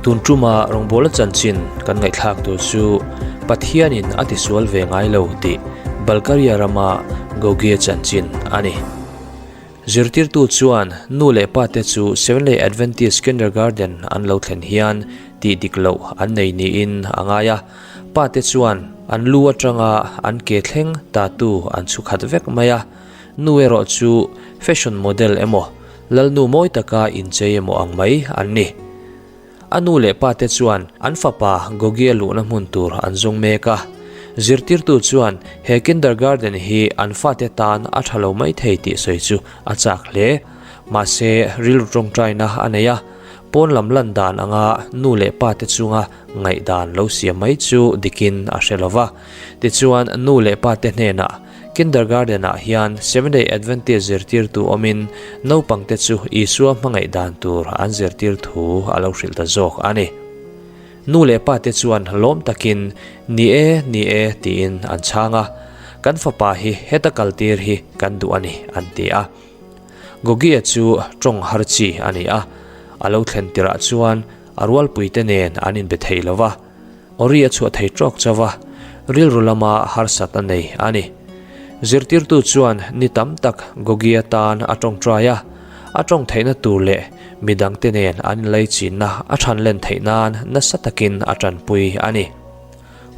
Tun tuma rawngbawla chanchin kan ngaihthlak tur chu Pathianin a tisual ve ngai lo tih Bulgaria rama Gogia chanchin a ni. Zirtirtu chuan nu leh pa te chu Seventh-day Adventist Kindergarten an lo thlen hian tih dik loh an nei niin a ngai a. Pa te chuan an lu atanga an ke thleng tattoo an chhu khat vek mai a. Nu erawh chu fashion model emaw Lalnu mawi taka inchei emaw ang mai an ni. A nu leh pa te chuan an fapa Gogia luhna hmun tur an zawng mek a. Zirtirtu chuan he kindergarten hi an fate tan a tha lo mai thei tih sawi chu a chak hle. Mahse, rilru tawngtaina a nei a, pawn lam lan dan anga nu leh pa te chunga ngaihdan lo siam mai chu dikin a hre lo va. Tichuan, nu leh pa te hnenah Kindergarten-ah hian Seventh-day Adventist zirtirtu awmin naupangte chu Isua hmangaih dan tur an zirtir thu a lo hrilh ta zawk a ni. Nu leh pate chuan lawm takin, Ni e, ni e, tiin an chhang a. Kan fapa hi heta kaltir hi kan duh a ni, an ti a. Gogia chu tawng har chi a ni a, a lo thlen tirah chuan a rualpuite nen an inbe thei lo va. Ori a chhuah thei tawk chauh a, rilru lama harsat a nei a ni. Zirtirtu chuan ni tam tak Gogia tan a tawngtai a, a tawng theihna tur leh midangte nen an inlaichinna a than len theih nan nasa takin a tanpui a ni.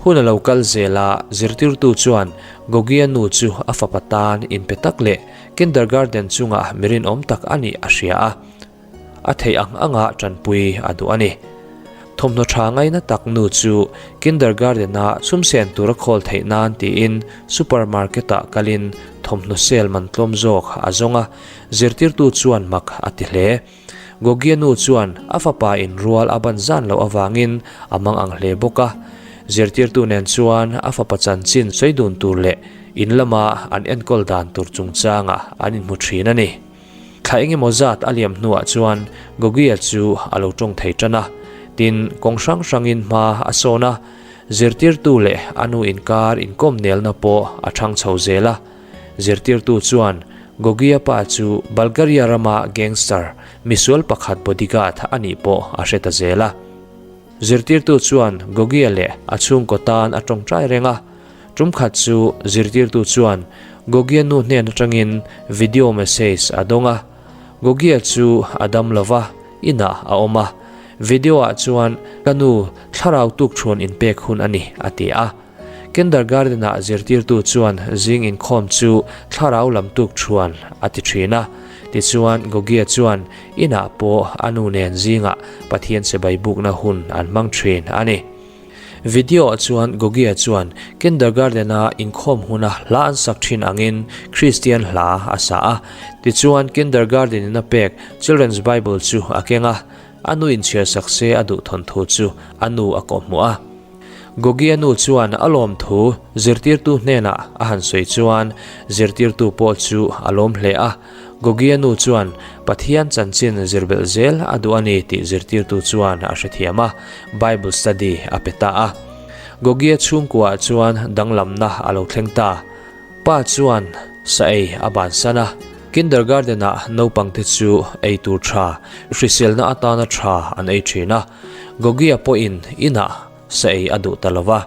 Hun a lo kal zel a, zirtirtu chuan Gogia nu chu a fapa tan inpe tak leh kindergarten chunga mi rinawm tak a nih a hria a. A theih ang anga tanpui a duh a ni. Thawmhnaw tha ngaina tak nu chu kindergarten-a sumsen tura khawl theih nan tiin supermarket-ah kalin thawmhnaw sale man tlawm zawk a zawng a, zirtirtu chuan mak a ti hle. Gogia nu chuan a fapa in rual a ban zan loh avangin a mang ang hle bawk a. Zirtirtu nen chuan a fapa chanchin sawi dun tur leh in lama an enkawl dan tur chungchangah an inhmu thin a ni. Thla engemaw zat a liam hnuah chuan Gogia chu a lo tawng thei tan a, tin, kawng hrang hrangin hma a sawn a, zirtirtu leh a nu inkar inkawm nelna pawh a thang chho zel a. Zirtirtu chuan Gogia pa chu Bulgaria rama gangster, misual pakhat bodyguard a nih pawh a hre ta zel a. Zirtirtu chuan Gogia leh a chhungkaw tan a tawngtai reng a. Tum khat chu zirtirtu chuan Gogia nu hnen atangin video message a dawng a. Gogia chu a dam lo va, inah a awm a. Video ah chuan ka nu thlarau tuk chhuan inpek hun a ni a ti a. Kindergarten ah zirtirtu chuan zing inkhawm chu thlarau lam tuk chhuan a ti thin a. Tichuan Gogia chuan inah pawh a nu nen zingah Pathian chibai bukna hun an hmang thin a ni. Video ah chuan Gogia chuan kindergarten-a inkhawm huna hla an sak thin angin Kristian hla a sa a. Tichuan kindergarten-in a pek Children's Bible chu a keng a, a nu inchhiar sak se a duh thawn thu chu a nu a kawhhmuh a. Gogia nu chuan a lawm thu zirtirtu hnenah a han sawi chuan zirtirtu pawh chu a lawm hle a. Gogia nu chuan Pathian chanchin zir belh zel a duh a ni tih zirtirtu chuan a hrethiam a, Bible study a pe ta a. Gogia chhungkuaah chuan danglamna a lo thleng ta. Pa chuan sa ei a bansan a, kindergarten-ah naupangte chu ei tur tha, hriselna atana tha an ei thin a. Gogia pawhin inah sa ei a duh ta lo va,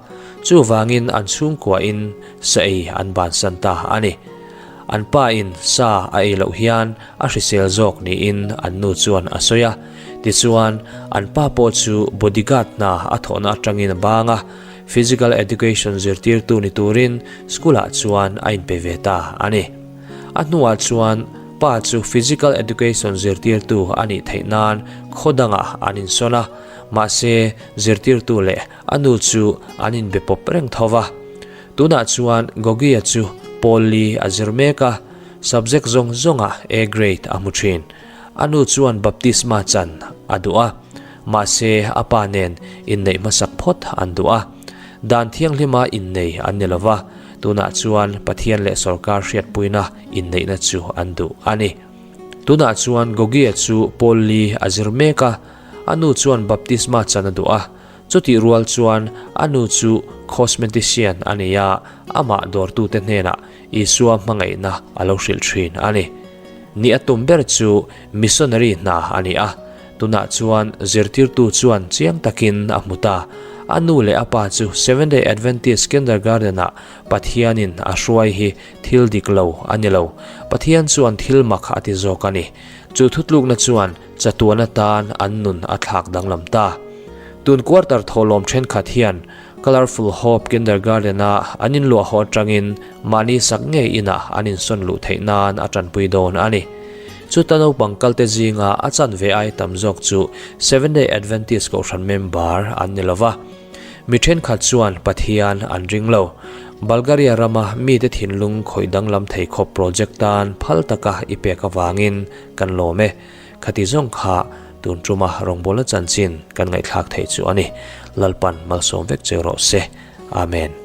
chuvangin an chhungkuain sa ei an bansan ta a ni. An pain sa a ei loh hian a hrisel zawk niin an nu chuan a sawi a. Tichuan, an pa pawh chu bodyguard hna a thawhna atangin a bang a, physical education zirtirtu ni turin school-ah chuan a inpe ve ta a ni. A hnuah chuan pa chu physical education zirtirtu a nih theih nan khaw dangah an insawn a, mahse, zirtirtu leh a nu chu an inbe pawp reng tho va. Tunah chuan Gogia chu pawl li a zir mek a, subject zawng zawngah A grade a hmu thin. A nu chuan baptisma chan a duh a, mahse a pa nen inneih hmasak phawt an duh a. Dan thianghlima innei an ni lova, tunah chuan Pathian leh sawrkar hriatpuina inneihna chu an duh a ni. Tunah chuan Gogia chu pawl li a zir mek a, a nu chuan baptisma chan a duh a, Chutih rual chuan a nu chu cosmetician a ni a, amah dawrtute hnenah Isua hmangaihna a lo hrilh thin a ni. Ni a tum ber chu missionary hna a ni a. Tunah chuan zirtirtu chuan chiang takin a hmu ta. A nu leh a pa chu Seventh-day Adventist Kindergarten-ah Pathianin a hruai hi thil dik lo a ni lo. Pathian chuan thil mak a ti zawk a ni. Chu thutlukna chuan chatuan atan an nun a thlak danglam ta. Tun quarter thawhlawm thenkhat hian Colourful Hope Kindergarten-a an inluah haw atangin mahni sak ngei inah an insawn luh theih nan a tanpui dawn a ni. Chuta naupang kalte zinga a chanve ai tam zawk chu Seventh-day Adventist Kohhran member an ni lova. Mi thenkhat chuan Pathian an ring lo. Bulgaria rama mite thinlung khawih danglam thei khawp project tan phal taka i pek avangin kan lawm e. Khati zawng kha tun tuma rawngbawlna chanchin kan ngaihthlak theih chu a ni. Lalpan malsawm vek che rawh se. Amen.